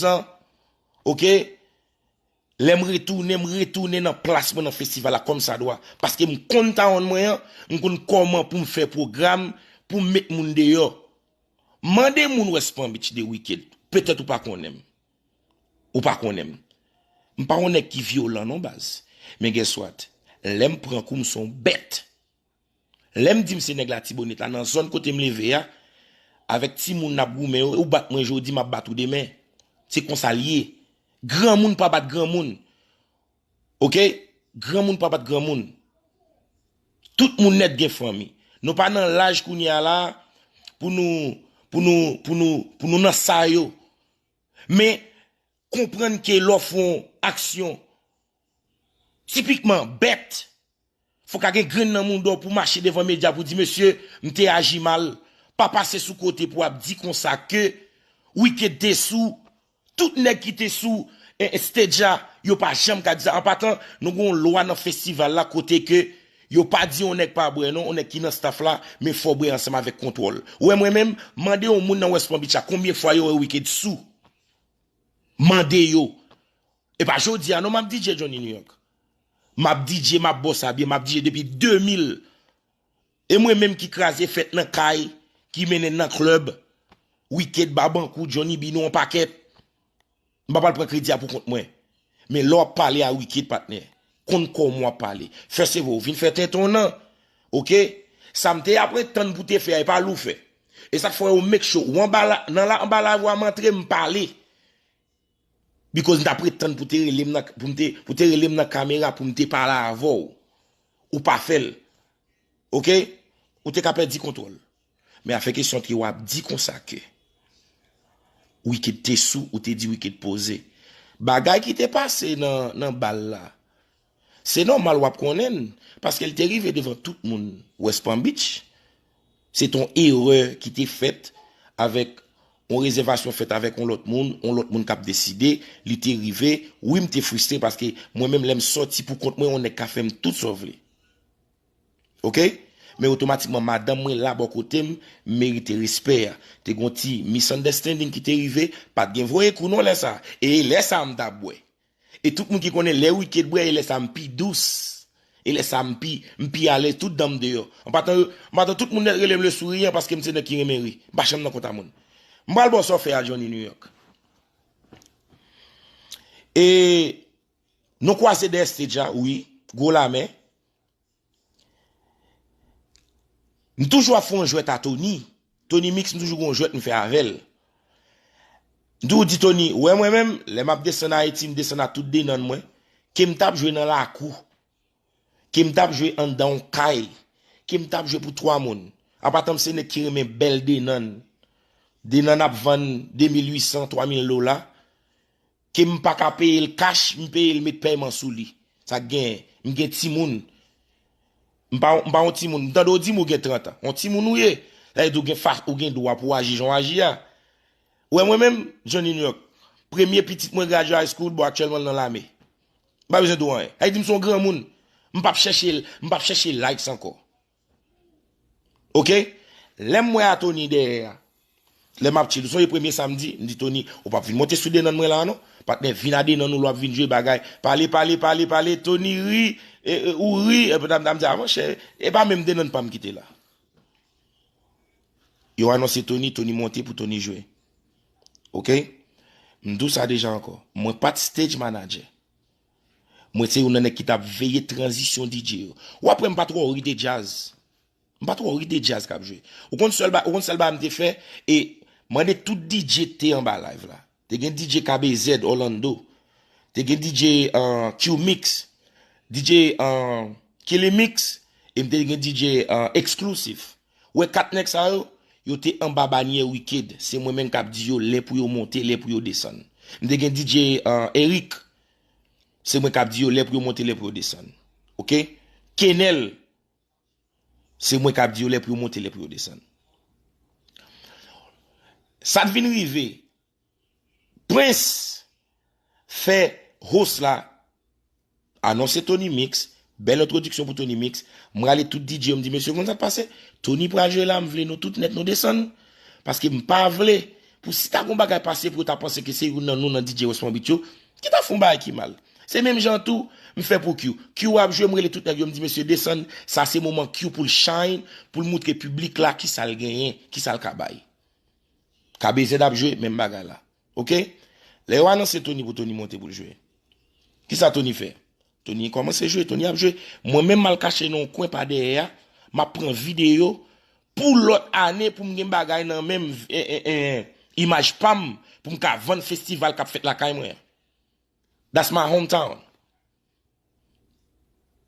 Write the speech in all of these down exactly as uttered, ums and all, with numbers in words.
an, oke? Lè m retounen, m retounen nan plas mwen nan festival la kòmsadwa. Paske m konn talent mwen an, m konn kòman pou m fè pwogram, pou m met moun deyò. Mande moun West Palm Beach de Wicked. Petèt ou pa konnen m. Ou pa konnen m. M pa yon nèg ki vyolan non baz. Men guess what? Lè m pran kou m se yon bèt. Lè m di m se nèg Latibonit la, nan zòn kote m leve a, avèk timoun n ap goumen yo, ou bat mwen jodi, m ap bat ou demen. Se konsa l ye. Granmoun pa bat granmoun. Oke? Granmoun pa bat granmoun. Tout moun nèt gen fanmi. Nou pa nan laj kounye a la pou nou, pou nou, pou nou, pou nou nan sa yo. Men, konprann ke lè w fè yon aksyon, tipikman, bèt, fòk a gen grenn nan mouda w pou mache devan medya pou di, mesye, m te aji mal. Pa pase sou kote pou ap di konsa ke Wicked te sou, tout nèg ki te sou eh, stage la, yo pa janm ka di sa. An patan, nou gen yon lwa nan festival la kote ke yo pa di yon nèg pa bwè non, yon nèg ki nan staff la, men fò bwè ansanm avèk kontwòl. Ou wè mwen menm, mande yon moun nan West Palm Beach la konbyen fwa yo wè Wicked sou. Mande yo. E pa jodi a non m ap D J Johnny New York. M ap D J, m ap bò sa byen, m ap D J depi de mil. E mwen menm ki kraze fèt nan kay, ki mennen nan klèb, Wicked, Babankou, Johnny B, nou yon pakèt. M pa pral pran kredi a pou kont mwen. Men lè w ap pale a Wicked, patnè, konn kòman w ap pale. First of all, ou vin fè tenten w nan. Oke? Sa m te ap tann pou te fè a, e pa li w fè. E sa k fè w make sure, ou anba la, nan la, anba lavwa m antre, m pale. Because m t ap ret tann pou te rele m nan, pou m te, pou te rele m nan kamera, pou m te pale avè w. Ou pa fè l. Oke? Ou te ka pèdi kontwòl. Men afè kesyon ke w ap di konsa ke Wicked te sou, ou te di Wicked poze. Bagay ki te pase nan, nan bal la, se nòmal w ap konnen l, paske l te rive devan tout moun West Palm Beach. Se t on erè ki te fèt avèk on rezèvasyon fèt avèk on lòt moun, on lòt moun k ap deside, li te rive, wi, m te fristre paske mwen menm lè m sòti pou kont mwen, on nèg ka fè m tout sa w vle. Oke? Men otomatikman, madanm mwen la bò kote m, m merite respè a. Te gon ti misunderstanding ki te rive, pa t gen voye kou non lè sa. E lè sa a m t ap bwè. E tout moun ki konnen lè Wicked bwè, e lè sa a m pi dous. E lè sa a m pi, m pi alèz, tout dan m deyò. An patan, an patan tout moun nèt rele m le souriant paske m se nèg ki renmen ri. M pa janm nan kont a moun. M pral ba w sa w fè a Johnny New York. E nou kwaze dèyè stage a, wi, gwo lamen. M toujou ap fè yon jwèt a Tony. Tony Mix, m toujou gen yon jwèt m fè avè l. M toujou di Tony, wè mwen menm, lè m ap desann Ayiti, m desann ak tout de nann mwen, ke m t ap jwe nan lakou, ke m t ap jwe anndan yon kay, ke m t ap jwe pou twa moun. An patan m se nèg ki renmen bèl de nann. De nann ap vann de mil uit san, twa mil dola. Ke m pa ka peye l kach, m peye l met pèyman sou li. Sa k genyen? M gen timoun. M pa, m pa yon timoun. M tande w di m ou gen trant an. Yon timoun ou ye. Sa vle di ou gen fa, ou gen dwa pou w aji jan w aji a. Ou wè mwen menm, Johnny New York, premye pitit mwen gradye high school, bon, aktyèlman l nan lame. M pa bezwen di w anyen. Sa vle di m se yon granmoun. M p ap chèche, m p ap chèche likes ankò. Oke? Lè m wè a Tony dèyè a, lè m ap chill, ou sonje premye samdi, m di Tony, ou p ap vin monte sou de nann mwen la non. Patnè, vin a de nann ou, lè w ap vin jwe bagay. Pale, pale, pale, pale, Tony ri, e, e, ou ri, epi m di, a monchè, e pa menm de nann pa m ki te la. Yo anonse Tony, Tony monte pou Tony jwe. Oke? M di w sa deja ankò. Mwen pa t stage manager. Mwen se youn nan nèg ki t ap veye tranzisyon D J yo. W ap wè m pa twò ri de djaz. M pa twò ri de djaz k ap jwe. Ou konn sèl ba, ou konn sèl bagay m te fè? E mande tout D J te anba live la. Te gen D J K B Z Orlando. Te gen D J, uh, Q Mix. D J, uh, Killy Mix. E m te gen D J, uh, Exclusive. Ou wè kat nèg sa yo, yo te anba banyè Wicked. Se mwen menm k ap di yo lè pou yo monte, lè pou yo desann. M te gen D J, uh, Eric. Se mwen k ap di yo lè pou yo monte, lè pou yo desann. Oke? Kenel. Se mwen k ap di yo lè pou yo monte, lè pou yo desann. Sa t vin rive, Prince fè host la anonse Tony Mix, bèl entwodiksyon pou Tony Mix. M rale tout D J yo, m di, mesye, konn sa k pase? Tony pral jwe la, m vle nou tout nèt nou desann. Paske m pa vle, Pou si ta gon bagay pase pou yo ta panse ke se youn nan nou nan D J West Palm Beach yo, ki ta fè yon bagay ki mal. Se menm jan tou, m fè pou Q. Q ap jwe, m rele tout nèg yo, m di, "Mesye, desann, sa se moman Q pou l shine, pou l moutre piblik la ki sa l genyen, ki sa l ka bay." K B Z ap jwe, menm bagay la. Oke? Lè yo anonse Tony pou Tony monte pou l jwe. Kisa Tony fè? Tony kòmanse jwe, Tony ap jwe. Mwen menm m al kache nan yon kwen pa dèyè a, m ap pran videyo pou lòt ane pou m gen bagay nan menm, eh, eh, eh, imaj pa m, pou m ka vann festival k ap fèt lakay mwen an. That's my hometown.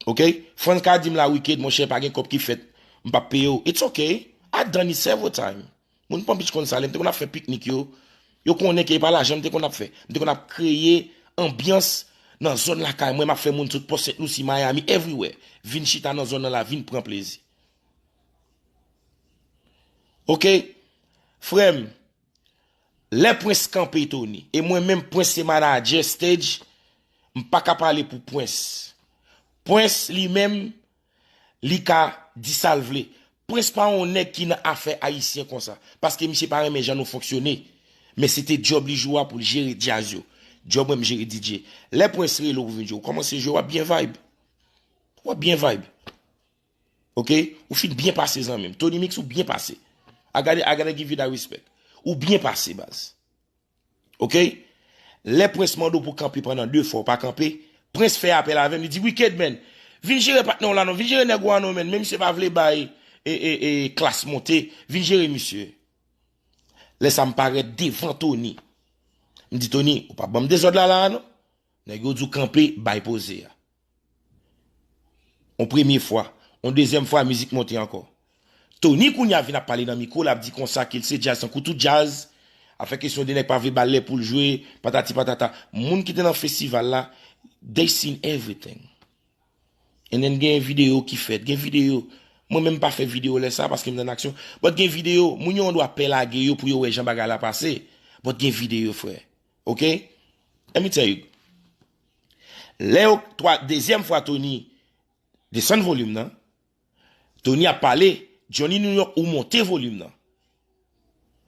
Oke? Frantz ka di m la, "Wicked, monchè, pa gen kòb ki fèt, m p ap peye w." It's okay. I done it several time. Moun Palm Beach konn sa, lè m te konn ap fè piknik yo, yo konnen ke e pa lajan m te konn ap fè. M te konn ap kreye anbyans nan zòn lakay mwen, m ap fè moun sot Port Saint Lucie, Miami, everywhere. Vin chita nan zòn nan la, vin pran plezi. Oke? Frè m, lè Prince kanpe Tony, e mwen menm Prince se manadjè stage, m pa ka pale pou Prince. Prince li menm, li ka di sa l vle. Prince pa yon nèg ki nan afè ayisyen konsa, paske misye pa renmen jan nou fonksyone. Men se te djòb li jou a pou l jere djaz yo. Djòb mwen m jere D J. Lè Prince rele w pou vin jwe, ou kòmanse jwe, w ap byen vibe. W ap byen vibe. Oke? Ou fin byen pase zanmi m. Tony Mix, ou byen pase. I gotta, I gotta give you that respect. Ou byen pase, baz. Oke? Lè Prince mande w pou kanpe pandan de fwa, ou pa kanpe, Prince fè apèl avè m, li di, "Wicked, man, vin jere patnè w la non, vin jere nèg ou a non, man, men misye pa vle bay e, e, e, klas monte, vin jere misye." Lè sa m parèt devan Tony. M di, "Tony, ou pa ban m dezòd la la a non." Nèg yo di w kanpe, bay poze a. On premye fwa, on dezyèm fwa, mizik monte ankò. Tony kounye a vin ap pale nan mikwo, l ap di konsa ke l se djaz tankou tout djaz, afè kesyon de nèg pa vle ba l lè pou l jwe, patati patata. Moun ki te nan festival la, they seen everything. And then gen videyo ki fèt, gen videyo, mwen menm pa fè videyo lè sa paske m nan aksyon, but gen videyo, moun yo an dwa pè lage yo pou yo wè jan bagay la pase, but gen videyo, frè. Oke? Let me tell you. Lè yo, twa, dezyèm fwa Tony desann volim nan, Tony ap pale, Johnny New York, ou monte volim nan.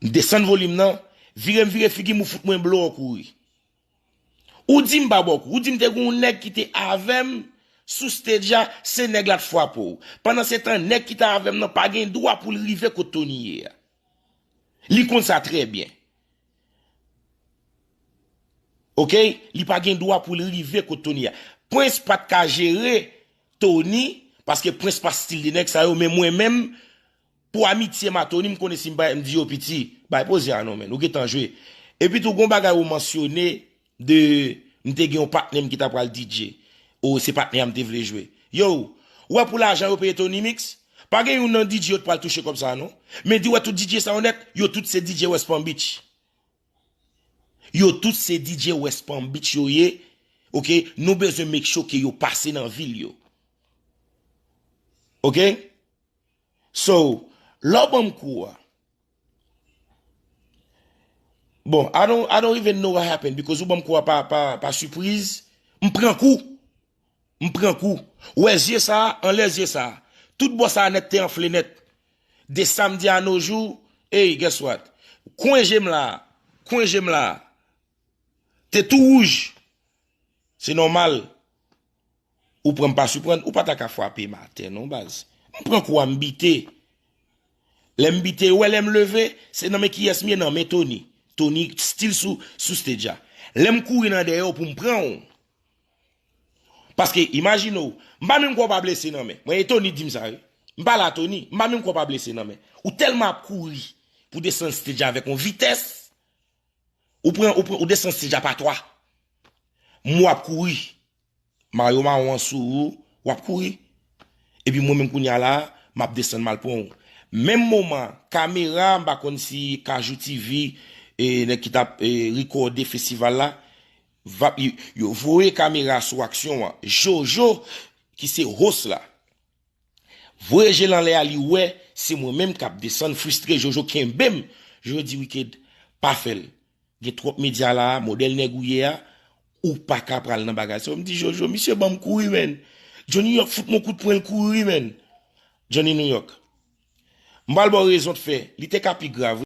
M desann volim nan, vire m vire figi m, ou fout mwen blow kouri. Ou di m pa ba w kou, ou di m te gen yon nèg ki te avè m sou stage a, se nèg la t frape w. Pandan se tan, nèg ki te avè m nan pa gen dwa pou l rive kot Tony ye a. Li konn sa trè byen. Oke? Li pa gen dwa pou l rive kot Tony a. Prince pa t ka jere Tony, paske Prince pa stil de nèg sa yo, men mwen menm, pou amitye m a Tony, m konnen si m bay, m di yo, "Piti, bay poze a non, men, ou gentan jwe." Epi tou, gon bagay ou mansyone de, m te gen yon patnè m ki ta pral D J. O, se patnè a m te vle jwe. Yo, ou wè pou lajan yo peye Tony Mix, pa gen youn nan D J yo t pral touche kòb sa a non. Men di w wè tout D J sa yo nèt, yo tout se D J West Palm Beach. Yo tout se D J West Palm Beach yo ye. Oke, nou bezwen make sure ke yo pase nan vil yo. Oke? So, lè w ban m kou a. Bon, I don't, I don't even know what happened because ou ban m kou a pa, pa, pa sipriz. M pran kou. M pran kou. Ou wè zye sa a, anlè zye sa a. Tout bò sa a nèt te anfle nèt. De samdi a no jou, hey, guess what? Kwen je m la, kwen je m la, te tou wouj. Se nòmal. Ou pran m pa siprann, ou pa ta ka frape m atè non, baz. M pran kou a, m bite. Lè m bite, ou wè lè m leve, se nan men kiyès m ye, nan men Tony. Tony still sou, sou stage a. Lè m kouri nan dèyè w pou m pran w. Paske, imajine w, m pa menm kwè w pa blese nan men. Mwen, e Tony di m sa, wi. M pale a Tony, m pa menm kwè w pa blese nan men. Ou tèlman ap kouri pou desann stage avèk yon vitès, ou pran, ou pran, ou desann stage a pa twa. M wè w ap kouri. Mayo mawon an sou ou, w ap kouri. Epi mwen menm kounye a la, m ap desann m al pran w. Menm moman, kamera, m pa konn si Kajou T V, e, nèg ki t ap, e, rekòde festival la, vap, yo, yo voye kamera sou aksyon an. Jojo, ki se host la, voye je l anlè a, li wè, se mwen menm k ap desann, fristre, Jojo kenbe m. Jojo di, Wicked, pa fè l. Gen twòp medya la a, modèl nèg ou ye a, ou pa ka pral nan bagay sa yo. M di, Jojo, misye ban m kouri, menn. Johnny New York fout m yon kout pwen, l kouri, menn. Johnny New York. M pral ba w rezon t fè, li te ka pi grav, wi.